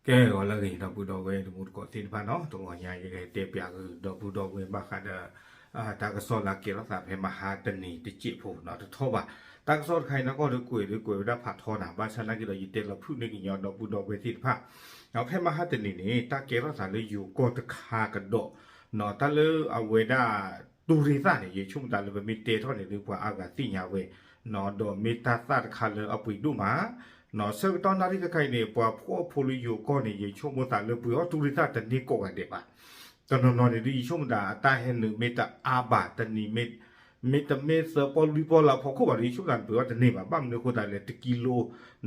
ကဲ ဂီၤလၢအဂ့ၤ ဒီပုၢ်ဒီဝဲၢ်တံၤသကိးသ့ၣ်တဖၣ်နီၤ, တဂီၤညါယကတဲပၠးဂုာ် ဒီပုၢ်ဒီဝဲၢ်ဘၣ်ဃးဒီး တၢ်ကစီၣ်လၢအကဲထီၣ်သးဖဲမဟါတနံၤတစဲးဖိနီၤ, တထီၣ်ဘၣ်. တၢ်ကစီၣ်တခါအံၤနီၢ်ကီၢ်ဒီးကွဲးဒီးကွဲးဝဲဒၣ်ဖးထီနၤ, ဘၣ်ဆၣ်နာ်က့ဒီး ယတဲလီၤဖုၣ်န့ၢ်ကညီဒီပုၢ်ဒီဝဲၢ်သ့ၣ်တဖၣ် ဖဲမဟါတနံၤန့ၣ် တၢ်ကဲထီၣ်သးလၢယိၤကီၢ်တခါကဒီးနီၤ, တၢ်လၢအဝဲဒၣ် တူၢ်ရ့ၣ်သၣ်န့ၣ် ယဆိကမိၣ်သးလၢပမ့ၢ်တဲထီၣ်န့ၣ်ဒီး ပှၤအါဂၤသ့ၣ်ညါဝဲနီၤ, ဒီးမ့ၢ်တၢ်သၣ်တခါလၢအပှ့ၤဒိၣ်မးနီၤ, ဆၢကတီၢ်နၣ်ရံၣ်တခါအံၤန့ၣ် ပှၤဖှီၣ်ဖိလၢယိၤကီၢ်န့ၣ် ယဆိကမိၣ်သးလၢပှ့ၤအီၣ်တူၢ်ရ့ၣ်သၣ်တန့ၢ်ကိးဂၤဒဲးဘၣ်. တနီၤနီၤန့ၣ်ဒီး ယဆိကမိၣ်သးအတၢ်ဟဲနုာ်မ့ၢ်တအါဘၣ်, တနံၤမ့ၢ် မ့တမ့ၢ်သၢပီၢ်လွံၢ်ပီၢ်လၢအဖီခိၣ်ဘၣ်ဒီး ယဆိကမိၣ်သးန့ၣ် ပှ့ၤအီၣ်တန့ၢ်ဘၣ်, ဘၣ်မနုၤအဃိသတးလဲၣ် တကံလ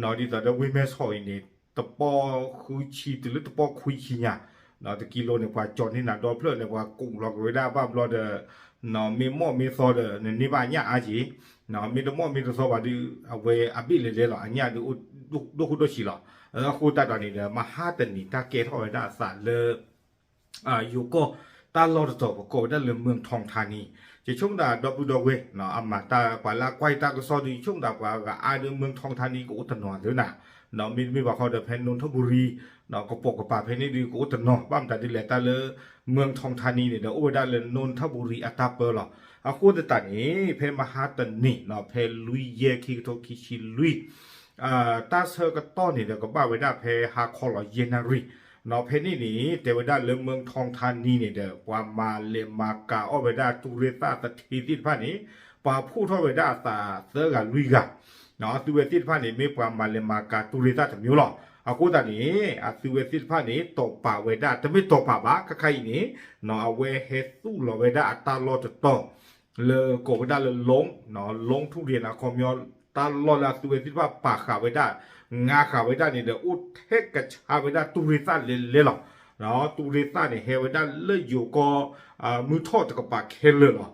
ိနီၤ, ဒ်သိးဒီးဝ့ၢ်မဲၢ်ဆီးအံၤန့ၣ် တပီၢ်ဃုဆံတုၤလၢတပီၢ်ခွံဆံညါ, တကံလိန့ၣ် ပှၤကၠီၤန့ၢ်နၤဒီဖျၢၣ်န့ၣ် ပှၤကိးလီၤက့ၤဝဲဒၣ်ဘၣ်ဘျီဒီး မ့ၢ်မီၢ်မ့ၢ်သီဒီး နန့ၢ်ဘၣ်အညၣ်အါက့ၤ, မ့ၢ်တမီၢ်မ့ၢ်တသီဘၣ်ဒီး အဝဲအဘ့ၣ်လဲၤလဲၤလီၤ, အညၣ်ဒီးဒိၣ်ဃိဒိၣ်ဆံးလီၤ. အဃိသတးဒီးန့ၣ်ဒီး မဟါတနံၤတၢ်ကဲထီၣ်ဝဲဒၣ်အသးလၢ ယိၤကီၢ်တၢ်လီၢ်တတီၤ ပကိးဝဲဒၣ်လၢ เมืองทองธานี, ယဆိကမိၣ်သးဒီပုၢ်ဒီဝဲၢ် အမၤတၢ်ပှၤလၢအကွၢ်တၢ်ကစီၣ်ဒီး ယဆိကမိၣ်သးပှၤဂၤအါဒီး เมืองทองธานี ကအိၣ်တနီၤသ့နၤ, မ့တမ့ၢ်ဘၣ်ဃီဒီး ဖဲ นนทบุรี ကပိာ်ကပၤဖဲန့ၣ်ဒီး ကအိၣ်တနီၤ, ဘၣ်မတၤဒ်လဲၣ် တၢ်လၢ เมืองทองธานี န့ၣ်ဒီး အိၣ်ဝဲဒၣ်လၢ นนทบุรี အတၢ်ပၢလီၤ. အဃိသတးန့ၣ် ဖဲမဟါတနံၤ ဖဲလွံၢ်ယဲၢ်ခံကထိခံဆံလွံၢ် တၢ်ဆၢကတီၢ်န့ၣ်ဒီး ကဘၣ်ဝဲဒၣ်ဖဲဟါခီလီၤယဲၢ်နၣ်ရံၣ်နီၤ, ဖဲန့ၣ်န့ၣ် တဲဝဲဒၣ်လၢ เมืองทองธานี န့ၣ်ဒီး ပှၤမၤလဲၤမၤကၤအီၣ်ဝဲဒၣ်တူၢ်ရ့ၣ်သၣ်သထ့သ့ၣ်တဖၣ်န့ၣ် ပှၤဖှိၣ်ထီၣ်ဝဲဒၣ်အသးသၢဂၤလွံၢ်ဂၤ, အသုဝဲသ့ၣ်တဖၣ်န့ၣ် မ့ၢ်ပှၤမၤလဲၤမၤကၤတူၢ်ရ့ၣ်သၣ်တမျိုးလီၤ. အဃိသတးန့ၣ် အသုဝဲသ့ၣ်တဖၣ်န့ၣ် တီၢ်ပာ်ဝဲဒၣ် တမ့ၢ်တီၢ်ပာ်ဘၣ် ခဲခါအံၤန့ၣ် အဝဲဟဲသူၣ်လီၤဝဲဒၣ်အတၢ်လီၢ်တတီၤ လၢကိးဝဲဒၣ်လၢ ลง ลงทุเรียน အခီပညီ တၢ်လီၢ်လၢအသုဝဲသ့ၣ်တဖၣ်ပာ်ဃာ်ဝဲဒၣ် ငါဃာ်ဝဲဒၣ်န့ၣ်ဒီး အိၣ်ထဲကဆါဝဲဒၣ်တူၢ်ရ့ၣ်သၣ်လဲၤလဲၤလီၤ. တူၢ်ရ့ၣ်သၣ်န့ၣ် ဟဲဝဲဒၣ်လၢယိၤကီၢ် မုၢ်ထီၣ်တကပၤခဲလၢာ်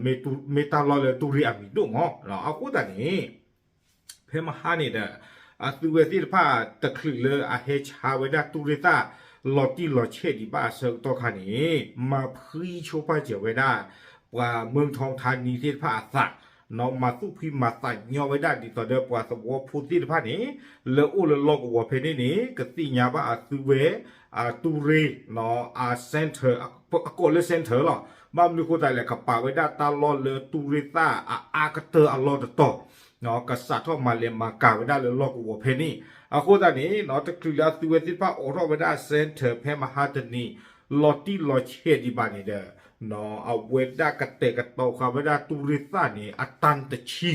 လီၤ. မ့ၢ်တၢ်လီၢ်လၢတူၢ်ရ့ၣ်အမံၤဒိၣ်မး. အဃိသတးန့ၣ် ဖဲမဟါန့ၣ်ဒီး အသုဝဲသ့ၣ်တဖၣ်တချုးလၢအဟဲဆါဝဲဒၣ်တူၢ်ရ့ၣ်သၣ် လီၤတံၢ်လီၤဆဲးဒံးဘၣ်အဆၢကတီၢ်ခါန့ၣ် မၤဖှံဆိပာ်စၢၤဝဲဒၣ် ပှၤ เมืองทองธานี သ့ၣ်တဖၣ်အသး မၤသူၣ်ဖှံမၤသးညီဝဲဒၣ်ဒ်သိးဒီးပှၤသဝီဖိသ့ၣ်တဖၣ်န့ၣ် လၢအိၣ်လၢလီၢ်ကဝီၤဖဲန့ၣ်န့ၣ် ကသ့ၣ်ညါဘၣ်အသုဝဲ တူၢ်ရ့ၣ် အ center အကိးလၢ center လီၤ. ဘၣ်မနုၤအဃိသတးလဲၣ် ကပာ်ဝဲဒၣ်တၢ်လီၢ်လၢတူၢ်ရ့ၣ်သၣ်အအါကတၢၢ်အလီၢ်တတီၤ ကစးထီၣ်မၤလဲၤမၤကၤဝဲဒၣ်လၢလီၢ်ကဝီၤဖဲန့ၣ်. အဃိသတးန့ၣ် တချုးလၢအသုဝဲသ့ၣ်တဖၣ်အိးထီၣ်ဝဲဒၣ် center ဖဲမဟါတနံၤ လီၤတံၢ်လီၤဆဲးဒံးဘၣ်န့ၣ်ဒီး အဝဲဒၣ်ကတဲာ်ကတီၤဃာ်ဝဲဒၣ်တူၢ်ရ့ၣ်သၣ်န့ၣ် အတၢ်တဆံ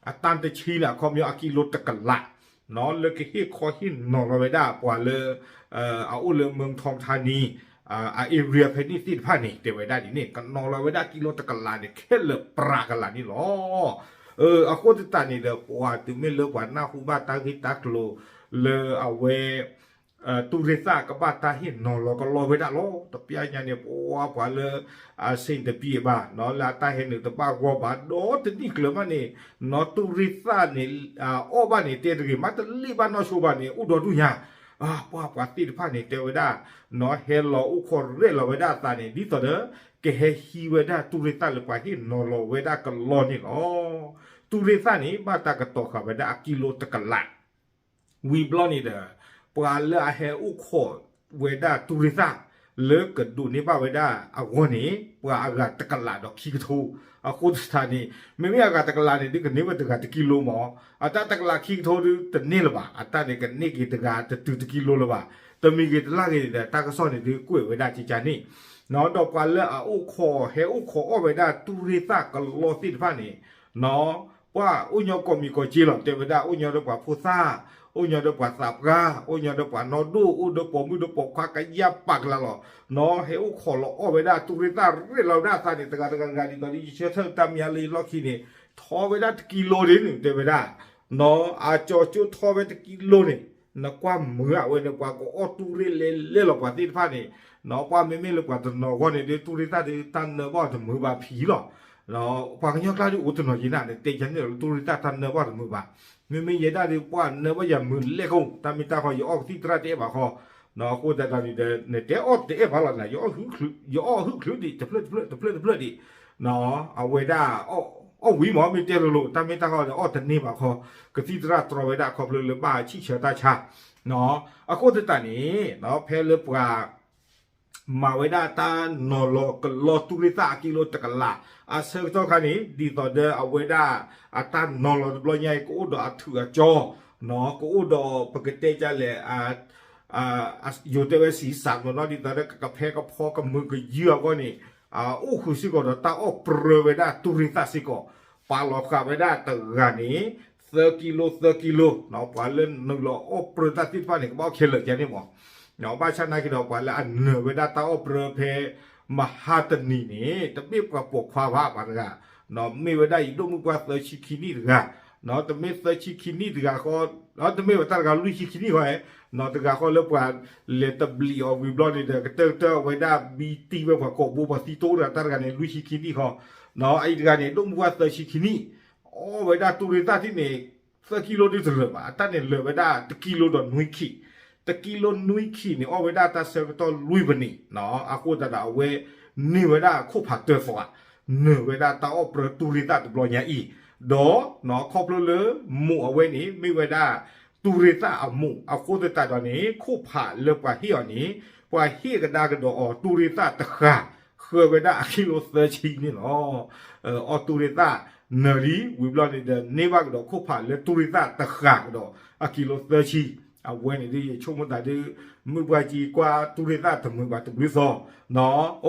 အတၢ်တဆံန့ၣ် အခီပညီအကံလိတကလး လၢကဟ့ၣ်ခီဟ့ၣ်နီၤလီၤဝဲဒၣ်ပှၤလၢ အအိၣ်လၢ เมืองทองธานี အ area ဖဲန့ၣ်သ့ၣ်တဖၣ်န့ၣ် တဲဝဲဒၣ်ဒ်န့ၣ် ကနီၤလီၤဝဲဒၣ်ကံလိတကလးန့ၣ် ခဲလၢာ်ပြးကလးန့ၣ်လီၤ. အဃိသတးန့ၣ်ဒီး ပှၤတုၤမ့ၢ်လၢပှၤနၢ်ဟူဘၣ်တၢ်ဂ့ၢ်တၢ်ကျိၤလၢအဝဲ တူၢ်ရ့ၣ်သၣ်ကဘၣ်တၢ်ဟ့ၣ်နီၤလီၤကလီဝဲဒၣ်လီၤ. တပျၢ်ညါန့ၣ် ပှၤပှၤလၢ အဆ့ၣ်တပံၤဘၣ် လၢအတၢ်ဟဲနုာ်တဘၣ်ဂီၢ်ဘၣ် ဒီးတနံၣ်ကျၢၤမးန့ၣ် နီၢ်တူၢ်ရ့ၣ်သၣ်န့ၣ် အီၣ်ဘၣ်န့ၣ် တဲတဂ့ၤ မ့တလ့ၣ်ဘၣ်နီၢ်ဆိဘၣ်န့ၣ် အိၣ်ဒီဒူၣ်ညါ ပှၤပှၤသ့ၣ်တဖၣ်န့ၣ် တဲဝဲဒၣ် နီၢ်ဟဲလီၤအိၣ်ခိးရဲၣ်လီၤဝဲဒၣ်အသးန့ၣ် ဒ်သိးဒီး ကဟဲဟံးဝဲဒၣ်တူၢ်ရ့ၣ်သၣ်လၢပှၤဟ့ၣ်နီၤလီၤဝဲဒၣ်ကလီန့ၣ်လီၤ. တူၢ်ရ့ၣ်သၣ်န့ၣ် ဘၣ်တၢ်ကတီၤဃာ်ဝဲဒၣ်အကံလိတကလး ဝံၤဘျီန့ၣ်ဒီး ပှၤလၢအဟဲအိၣ်ခိးဝဲဒၣ်တူၢ်ရ့ၣ်သၣ် လၢကဒိးန့ၢ်ဘၣ်ဝဲဒၣ်အဂီၢ်န့ၣ် ပှၤအဂၤတကလးဒီးခံကထိ. အဃိသတးန့ၣ် မ့မ့ၢ်အဂၤတကလးန့ၣ် ဒုးကန့ၢ်ဝဲတဂၤတကံလိမး, အတၢ်တကလးခံကထိဒုးတန့ၢ်လၢၤဘၣ်, အတၢ်န့ၣ်ကန့ၢ်က့ၤတဂၤတတုၤတကံလိလၢၤဘၣ်. တမံၤဂ့ၤတလၢ်ဂ့ၤန့ၣ်ဒီး တၢ်ကစီၣ်န့ၣ်ဒုးကွဲးဝဲဒၣ်ကကန့ၣ် ဒီးပှၤလၢအအိၣ်ခိး ဟဲအိၣ်ခိးအီၣ်ဝဲဒၣ်တူၢ်ရ့ၣ်သၣ်ကလီသ့ၣ်တဖၣ်န့ၣ် ပှၤအိၣ်ညီကိးမံၤကိးက့လီၤ. တဲဝဲဒၣ် အိၣ်ညီဒီးပှၤဖိသၣ်, အိၣ်ညီဒီးပှၤသးပှၢ်, အိၣ်ညီဒီးပှၤနီၢ်ဒိၣ်, အိၣ်ဒီးပိာ်မုၣ်ဒီးပိာ်ခွါကယၢ်ပာ်ကလၤလီၤ. နီၢ်ဟဲအိၣ်ခိးလီၤအီၣ်ဝဲဒၣ်တူၢ်ရ့ၣ်သၣ်ရဲၣ်လီၤဝဲဒၣ်အသးန့ၣ် တဂၤတဂၤတဂၤဒ်သိးဒီး ယဆၢထၢၣ်တၢ်မံၤလၢယလီၢ်ခံန့ၣ် ထီဝဲဒၣ်တကံလိဒ်န့ၣ် တဲဝဲဒၣ် နီၢ်အကၠီကၠိထီဝဲတကံလိန့ၣ် နကွၢ်မုာ်အဝဲန့ၣ် ပှၤကအီၣ်တူၢ်ရ့ၣ်လဲၤလဲၤလီၤပှၤသ့ၣ်တဖၣ်န့ၣ် နီၢ်ပှၤမ့မ့ၢ်လၢပှၤတနီၤအဂီၢ်န့ၣ်ဒီး တူၢ်ရ့ၣ်သၣ်ဒီးတၢ်နၢဘၣ်တမုာ်ဘၣ်ဖံလီၤ. ပှၤကညီကျါဒုးအိၣ်တနီၤက့ၤနၤန့ၣ် တဲယၤန့ၣ်လီၤ တူၢ်ရ့ၣ်သၣ်တၢ်နၢဘၣ်တမုာ်ဘၣ်. မ့မ့ၢ်ယဲဒၣ်ဒီး ပှၤနၢဘၣ်ယၤမုာ်လဲၣ်ကိၣ် တၢ်မ့ၢ်တၢ်ခီ ယအီၣ်ကသံၣ်သရၣ်တအဲၣ်ဘၣ်ဃီ နီၢ်အဃိသတးဒီး နတဲအီၣ်တအဲၣ်ဘၣ်လီၤနၤ ယအီၣ်ဟုၣ်ချုးဒံး တဖျၢၣ်တဖျၢၣ်တဖျၢၣ်တဖျၢၣ်ဒံး နီၢ်အဝဲဒၣ်အီၣ် အီၣ်ဝံၤမ့ၢ် မ့ၢ်တဲလိၤလိၤ တၢ်မ့ၢ်တၢ်ဟီဒီး အီၣ်တန့ၢ်ဘၣ်ခီ, ကသံၣ်သရၣ်တြီဝဲဒၣ်ခီဖျိလၢဘၣ်ဆံၣ်ဆၢတၢ်ဆါ, အဃိသတးန့ၣ် ဖဲလၢပှၤ မၤဝဲဒၣ်တၢ်နီၤလီၤကလီတူၢ်ရ့ၣ်သၣ်အကံလိတကလး အဆၢကတီၢ်ခါန့ၣ် ဒ်သိးဒီးအဝဲဒၣ် အတၢ်နီၤလီၤတဘျီညါအံၤ ကအိၣ်ဒီးအထုးအကၠီ, ကအိၣ်ဒီးပကတဲဒ်လဲၣ် ယိၤတဲဝဲစံးစးမနီၤ ဒ်သိးဒီးကကဖဲကဖီကမုာ်ကယုၢ်အဂီၢ်န့ၣ် အိၣ်ဃုာ်စ့ၢ်ကီးဒီးတၢ်အီၣ်ပြၢဝဲဒၣ်တူၢ်ရ့ၣ်သၣ်စ့ၢ်ကီး, ပာ်လီၤဃာ်ဝဲဒၣ်တဂၤန့ၣ် သၢကံလိ သၢကံလိ, ပှၤလၢနုာ်လီၤအီၣ်ပြၢတၢ်သ့ၣ်တဖၣ်န့ၣ် ကဘၣ်အီၣ်ခဲလၢာ်ကန့ၣ်မး, ဘၣ်ဆၣ်နာ်က့ဒီး ပှၤလၢအနၢၤဝဲဒၣ်တၢ်အီၣ်ပြၢဖဲ မဟါတနံၤန့ၣ် တမ့ၢ်ပှၤပိာ်ခွါဘၣ် ပှၤတဂၤ, မ့ၢ်ဝဲဒၣ်ယဒိၣ်မုၣ်ပှၢ်သၢဆံခံနံၣ်တဂၤ, တမ့ၢ်သၢဆံခံနံၣ်တဂၤဃီ, တမ့ၢ်ဝဲတၢ်တဂၤလွံၢ်ဆံခံနံၣ်ဃီ, တဂၤဃီလၢပှၤလဲၤတဘျံးအီၤဝံၤဘျီန့ၣ်ဒီး ကတၢၢ်ကတၢၢ်ဝဲဒၣ်ဘံတံၢ်ဝဲပှၤကိာ်ဘိပှၤသံတိၢ်တဂၤ တၢ်တဂၤန့ၣ် လွံၢ်ဆံခံနံၣ်ဃီ, အအံၤတဂၤန့ၣ် ဒိၣ်မုၣ်ပှၢ်သၢဆံခံနံၣ်, အီၣ်ဝဲဒၣ်တူၢ်ရ့ၣ်သၣ်ထံၣ်န့ၣ် သၢကံလိဒုတလၢာ်ဘၣ်, အတၢ်န့ၣ်လၢာ်ဝဲဒၣ်တကံလိဒီးနွံခံ, တကံလိနွံခံန့ၣ် အီၣ်ဝဲဒၣ်တၢ်ဆၢကတီၢ်လွံၢ်ပနံး, အဃိသတးဒီးအဝဲန့ၢ်ဝဲဒၣ်ခိၣ်ဖးတၢသီ, နၢၤဝဲဒၣ်တၢ်အီၣ်ပြၢတူၢ်ရ့ၣ်သၣ်တဘျီညါအံၤ, ဒီးခီဖျိလၢမိၢ်အဝဲန့ၣ် မ့ၢ်ဝဲဒၣ် တူၢ်ရ့ၣ်သၣ်အမိၢ် အဃိသတးဒီးန့ၣ် ခိၣ်ဖးလၢပှၤဟ့ၣ်အီၤန့ၣ် ပှၤဟ့ၣ်ကဒါကဒီးအီၤ တူၢ်ရ့ၣ်သၣ်တဃာ် ဃၢဝဲဒၣ်အကံလိသၢဆံန့ၣ်လီၤ. အီၣ်တူၢ်ရ့ၣ်သၣ်နၢၤလံ ဝံၤဘျီန့ၣ်ဒီး န့ၢ်ဘၣ်ကဒီးခိၣ်ဖးလၢတူၢ်ရ့ၣ်သၣ်တဃာ်ကဒီးအကံလိသၢဆံ, အဝဲန့ၣ်ဒ်ယဆိကမိၣ်သးဒ် မုၢ်ပှၢ်ကံကွၢ်တူၢ်ရ့ၣ်သၣ်တမုာ်ဘၣ်တဘျုး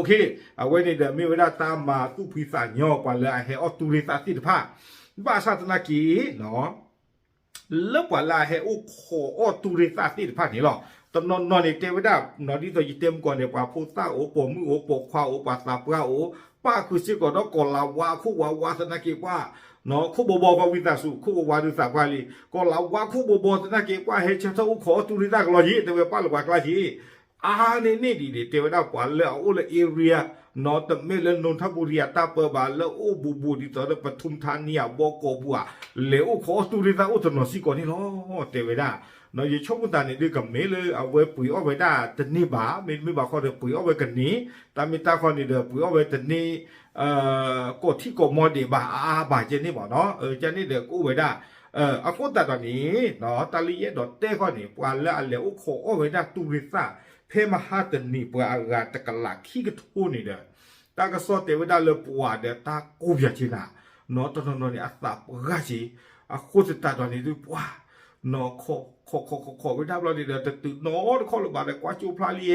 သီ, အဝဲန့ၣ်ဒီးမ့ၢ်ဝဲဒၣ်တၢ်မၤသူၣ်ဖှံသးညီပှၤလၢအဟဲအီၣ်တူၢ်ရ့ၣ်သၣ်သ့ၣ်တဖၣ်, ဘၣ်ဆၣ်သနာ်က့ လၢပှၤလၢအဟဲအိၣ်ခိးအီၣ်တူၢ်ရ့ၣ်သၣ်သ့ၣ်တဖၣ်န့ၣ်လီၤ. တနီၤနီၤန့ၣ်တဲဝဲဒၣ် ဒ်သိးယတဲမုၢ်ကီၢ်န့ၣ် ပှၤဖိသၣ်အိၣ် ပိာ်မုၣ်အိၣ် ပိာ်ခွါအိၣ် ပှၤသးပှၢ်အိၣ် ပၣ်ဃုာ်စ့ၢ်ကီးဒီးကီၤလၤဝါအခိၣ်ဝါဝါသနာ်က့ပှၢ် ခိၣ်ဘီဘီဃီဝံသးစူၤ ခိၣ်ဝါဝါဒုးသးပှၢ်လံ ကီၤလၤဝါခိၣ်ဘီဘီသနာ်က့ပှၢ် ဟဲဆၢထၢၣ်အိၣ်ခိးအီၣ်တူၢ်ရ့ၣ်သၣ်ကလီၤယံၤ တဲဝဲပၣ်လၢပှၤကျါက့ၤ အါန့ၢ်န့ၢ်ဒံးန့ၣ် တဲဝဲဒၣ်ပှၤလၢအအိၣ်လၢ area နီၢ်တမ့ၢ်လၢ နူၤထၣ်ဘူရံ အတၢ်ပၢဘၣ် လၢအိၣ်ဘူးဘူးဒ်သိးလၢ ပထူၣ်ထါနံယၤဘီကီၢ်ပူၤဧါ လဲၤအိၣ်ခိးအီၣ်တူၢ်ရ့ၣ်သၣ်အိၣ်တနီၤစ့ၢ်ကီးန့ၣ်လီၤ တဲဝဲဒၣ်. ယဆိကမိၣ်သးန့ၣ်ဒုး ကမ့ၢ်လၢအဝဲပှ့ၤအီၣ်ဝဲဒၣ်တန့ၢ်ဘၣ် မ့တမ့ၢ်ဘၣ်ဃီဒီး ပှ့ၤအီၣ်ဝဲကန့ၢ် တၢ်မ့ၢ်တၢ်ဃီန့ၣ်ဒီး ပှ့ၤအီၣ်ဝဲတန့ၢ် ကီၢ်ထံးကီၢ်မီဒံးဘၣ်အါအါဘၣ်ကဲန့ၣ်မ့ၢ်နီၤ ကန့ၣ်ဒီးကအိၣ်ဝဲဒၣ် အဃိသတးဒီးန့ၣ် တၢ်လၢယအဲၣ်ဒိးတဲဃီန့ၣ် ပှၤလၢအလဲၤအိၣ်ခိးအီၣ်ဝဲဒၣ်တူၢ်ရ့ၣ်သၣ် ဖဲမဟါတနံၤပှၤအဂၤတကလးခံကထိန့ၣ်ဒီး တၢ်ကစီၣ်တဲဝဲဒၣ်လၢပှၤဒီးတၢ်ကိးပၠးက့ၤနၤ နီၢ်တနီၤနီၤန့ၣ် အသးပှၢ်က့ၤ အဃိသတးဒီးန့ၣ်ဒုးပှၤ နီၢ်ခိးခိးခိးခိးဝဲဒၣ်ဘျီန့ၣ်ဒီး တတုၤနီတခီၣ်လၢၤဘၣ်ဒီး ကွၢ်ကၠိဖျါလံ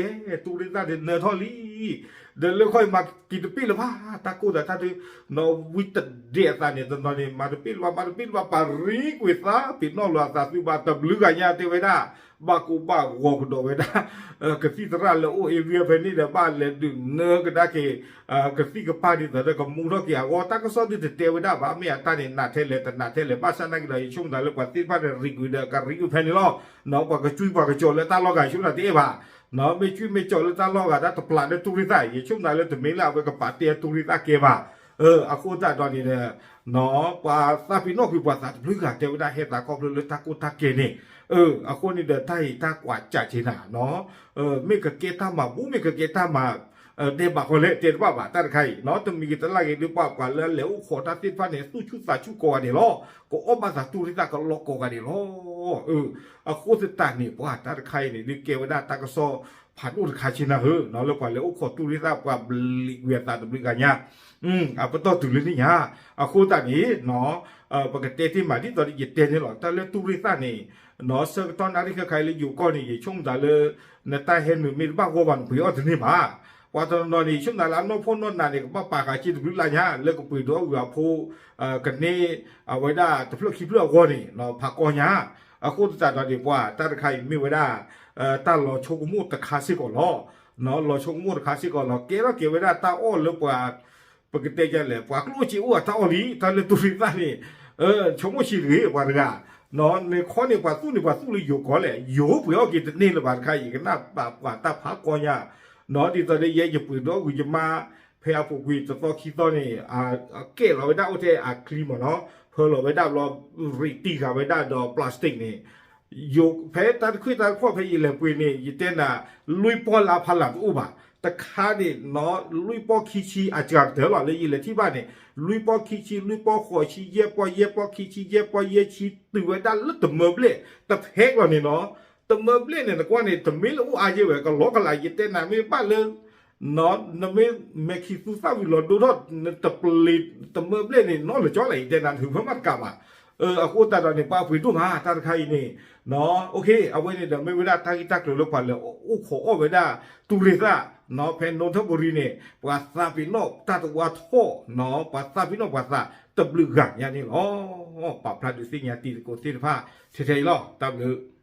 တူၢ်ရ့ၣ်သၣ်န့ၣ်နၢၤထီၣ်လံ ဒီးလၢခီအံၤမၤက့ၤတပ့ၢ်လၢၤဘၣ် တၢ်ကိၢ်သးတၢ်ဒုး နီၢ်ဝံတဒဲးအသးန့ၣ် တနီၤန့ၣ် မၤတပ့ၢ်လၢၤဘၣ် မၤတပ့ၢ်လၢၤဘၣ် ပာ်ရံကွံာ်သး ပ့ၤနီၣ်လိာ်အသးသုဘၣ် တဘျုးဂၤညါတဲဝဲဒၣ် ဘၣ်ကိၢ်ဘၣ်ဂီၤကဒီးဝဲဒၣ် ကသံၣ်သရၣ်လၢအိၣ် area ဖဲန့ၣ်ဒီး ဘၣ်လဲၤဒုးနၢၤကဒါက့ၤ ကသံၣ်ကပၢ်ဒ်သိးဒီးကမူထီၣ်က့ၤအဂီၢ် တၢ်ကစီၣ်ဒုးတတဲဝဲဒၣ်ဘၣ် မ့ၢ်အတၢ်န့ၣ် နးထဲလဲၣ် တနးထဲလဲၣ် ဘၣ်ဆၣ်နာ်က့ဒီး ယဆိကမိၣ်သးလၢပှၤသ့ၣ်တဖၣ်န့ၣ် ရံးကွံာ်ဒီးကရံးကွံာ်ဖဲန့ၣ်လီၤ. ပှၤကကွံပှၤကကၠီၤလၢတၢ်လီၢ်ဂၤ ယဆိကမိၣ်သးတအဲၣ်ဘၣ် မ့ၢ်ကွံမ့ၢ်ကၠီၤလၢတၢ်လီၢ်ဂၤ တၢ်တပျးလၢတူၢ်ရ့ၣ်သၣ် ယဆိကမိၣ်သးလၢတမ့ၢ်လၢအဝဲကပာ်တဲတူၢ်ရ့ၣ်သၣ်ကဲဘၣ် အဃိသတးဒီးန့ၣ်ဒီး ပှၤသးပ့ၤနီၣ်ကွံာ်ပှၤသးတဘျုးဂၤ တဲဝဲဒၣ်ဟဲသးခီဖျိလၢတၢ်ကိၢ်တၢ်ကဲန့ၣ် အဃိန့ၣ်ဒီး တၢ်အံၤတၢ်ကွၢ်ကၢ်က့ၤနၤ မ့ၢ်ကကဲတၢ်မၤဘူၣ် မ့ၢ်ကကဲတၢ်မၤ ဒဲးဘးဃီလဲၣ် တဲတဘၣ်ဘၣ် တၢ်တခါအံၤ တမံၤဂ့ၤတလၢ်ဂ့ၤဒုး ပှၤပှၤလၢအလဲၤအိၣ်ခိးတၢ်သ့ၣ်တဖၣ်န့ၣ် သူၣ်ဆူၣ်သးဆူၣ်ကိးဂၤဒဲးလီၤ ကအီၣ်ဘၣ်သးတူၢ်ရ့ၣ်သၣ်ကလီကိးဂၤဒဲးလီၤ အဃိသတးန့ၣ် ပှၤတၢ်တခါအံၤန့ၣ်ဒုး ကဲဝဲဒၣ်တၢ်ကစီၣ်ဖးဒိၣ်တခါဆ့နၤဧၢ လၢပှၤလဲၤအိၣ်ခိးတူၢ်ရ့ၣ်သၣ် ပှၤဘျံးကွံာ်အသးတဘျုးဂၤညါ အပတီၢ်တုၤလၢန့ၣ်ညါ အဃိသတးန့ၣ် ပကတဲတ့ၢ်မး ဒ်သိးဒီးယတဲန့ၣ်လီၤ တၢ်လၢတူၢ်ရ့ၣ်သၣ်န့ၣ် ဆၢကတီၢ်နၣ်ရံၣ်ခဲခါအံၤလၢယိၤကီၢ်န့ၣ် ယဆိကမိၣ်သးလၢ နတၢ်ဟဲနုာ်မ့ၢ်တဘၣ်ဂီၢ်ဘၣ် နပှ့ၤအီၣ်တန့ၢ်ဘၣ် ပှၤတနီၤနီၤန့ၣ် ယဆိကမိၣ်သးလၢအနီၢ်ဖှီၣ်နီၢ်နးန့ၣ် ကဘၣ်ပာ်ဃာ်က့ၤတဘျုးလၢ်ညါ လၢကပှ့ၤဒီးအီၣ်ဝံၤအဖိ ကန့ၢ် အဝဲဒၣ်တဖျၢၣ်ခံဖျၢၣ်အဂီၢ်န့ၣ် ဖးကီညါ အဃိသတးဒီးန့ၣ် ပှၤတၢ်တခါအံၤမ့ၢ်ဝဲဒၣ် တၢ်လီၤဆိကမိၣ်တခါစ့ၢ်ကီးလီၤ လီၤဆိကမိၣ်တခါစ့ၢ်ကီးလီၤ ကဲထီၣ်က့ၤဝဲဒၣ်တၢ်အီၣ်လၢပှၤ ပကတဲဒ်လဲၣ် ပှၤကျိၣ်စ့အိၣ်အတၢ်အီၣ်လံ တၢ်လၢတူၢ်ရ့ၣ်သၣ်န့ၣ် ဆိကမိၣ်ဆံးတဂ့ၤ ပှၤတဂၤ န့ၣ်ခီန့ၣ် ပှၤသူၣ်န့ၣ် ပှၤသူၣ်လၢယိၤကီၢ်လဲၣ် ယိၤပှ့ၤအီၣ်က့ၤတန့ၢ်လၢၤဘၣ်တခါအံၤ ကနၣ်ပာ်ပှၤတၢ်ဖးကီညါ ဒ်သိးဒီးယဲယပှ့ၤဒီးအီၣ်ဝံၤယမါ ဖဲအပူၤကွံာ်တသီခံသီန့ၣ် ကဲလီၤဝဲဒၣ်အိၣ်ထဲအချံမ့ၢ်နီၤ ဖၢလီၤဝဲဒၣ်ဘျီ ရံးတံၢ်ဃာ်ဝဲဒၣ်ဒီး plastic န့ၣ် ယိၤ ဖဲတၢ်တခွံၣ်တၢ်တခီၣ်ဖဲယလဲၤပှ့ၤန့ၣ် ယတဲနၤ လွံၢ်ပီၢ်လၢအဖီလာ်တအိၣ်ဘၣ် တခါန့ၣ် လွံၢ်ပီၢ်ခံဆံအစှၤကတၢၢ်လီၤ လၢယလဲၤထံၣ်ဘၣ်န့ၣ် လွံၢ်ပီၢ်ခံဆံ လွံၢ်ပီၢ်ဃိးဆံ ယဲၢ်ပီၢ် ယဲၢ်ပီၢ်ခံဆံ ယဲၢ်ပီၢ်ယဲၢ်ဆံ တုၤဝဲဒၣ်လၢတမၢဘျဲၣ် တဖဲကလီၤန့ၣ်နီၤ တမၢဘျဲၣ်န့ၣ် နကွၢ်န့ၣ် တမ့ၢ်လၢအိၣ်အါယဲဝဲ ကလီကလး ယတဲနၤမ့ၢ်ဘၣ်လၢ နမ့ၢ်မဲာ်ခံသူသၣ်ဝံၤလီၤဒိထီၣ် နတပလ့ၤ တမၢဘျဲၣ်န့ၣ် နီၢ်လၢကၠီလဲၣ် ယတဲနၤ နဟုးဖၢမးတကးဘၣ် အဃိသတးဒီးန့ၣ် ပှၤပှ့ၤဒိၣ်မး တၢ်တခါအံၤန့ၣ် အဝဲန့ၣ်ဒီးမ့ၢ်ဝဲဒၣ်တၢ်ဂ့ၢ်တၢ်ကျိၤလၢပှၤလဲၤအိၣ်ခိးအီၣ်ဝဲဒၣ် တူၤရ့ၤသၣ် ဖဲနိထၢၣ်ပူၤရံန့ၣ် ပှၤသးပ့ၤနီၣ်တၢ်တဝါထီၣ် ပှၤသးပ့ၤနီၣ်ပှၤသးတဘျုးဂၤညါန့ၣ်လီၤ. ပာ်ဖျါဒုးသ့ၣ်ညါတံၤသကိးသ့ၣ်တဖၣ် ထဲထဲအံၤလီၤ တၢ်ဘျုး